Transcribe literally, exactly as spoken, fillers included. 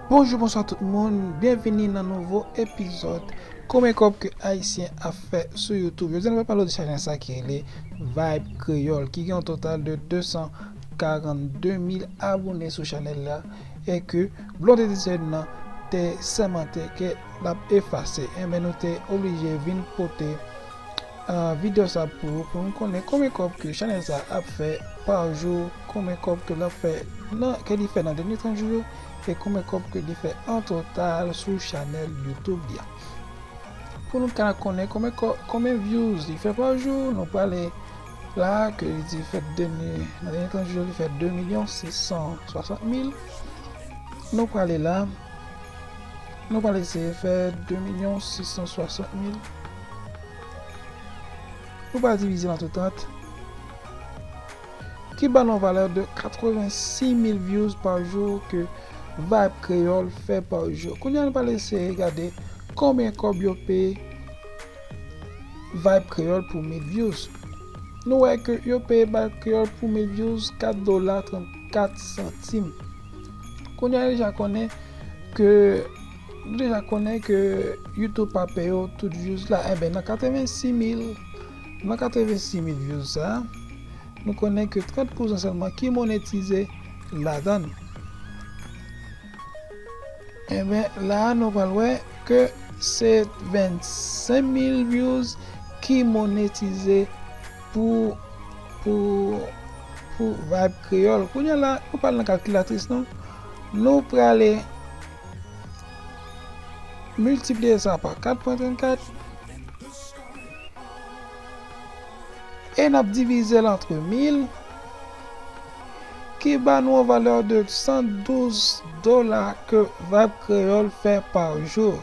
Bonjou, bonswa tout moun, byenvini nan nouvo epizòd Konbyen kòb ke Ayisyen ap fè sou YouTube. Jodi a nou pral pale de chanèl sa ki rele Vibe Kreyòl, ki gen yon total de de san karannde mil abone sou chanèl la, e ke Blondedy Zedna te sèmante ke l ap efase. Enben, nou te oblije vin pote uh, videyo sa pou, pou nou konnen konbyen kòb ke chanèl sa ap fè pa jou, konbyen kòb ke l ap fè nan, ke li fè nan dènye trant jou yo, e konbyen kòb ke li fè an total sou chanèl YouTube li a. Pou nou ka konnen konbyen kò-, konbyen views li fè pa jou, nou prale la ke li di fè dènye, nan dènye trant jou yo, li fè de milyon sis san swasant mil. Nou prale la, nou prale eseye fè de milyon sis san swasant mil. Nou pral divize l antre trant, ki ba nou valè de katrevensis mil views pa jou ke Vibe Kreyòl fè pa jou. Kounye a nou pral eseye gade konbyen kòb yo peye Vibe Kreyòl pou mil views. Nou wè ke yo peye Vibe Kreyòl pou mil views kat dola trannkat santim. Kounye a nou deja konnen ke, nou deja konnen ke YouTube pa peye w tout views la. Enben, nan katrevensis mil, nan katrevensis mil views sa, nou konnen ke trant pousan sèlman ki monetize ladan l. Enben, la a nou pral wè ke se vennsenk mil views ki monetize pou, pou, pou Vibe Kreyòl. Kounye a la, nou pral nan kalkilatris nou. Nou prale miltipliye sa pa kat pwen trannkat. E n ap divize l antre mil, ki ba nou yon valè de san douz dola ke Vibe Kreyòl fè pa jou.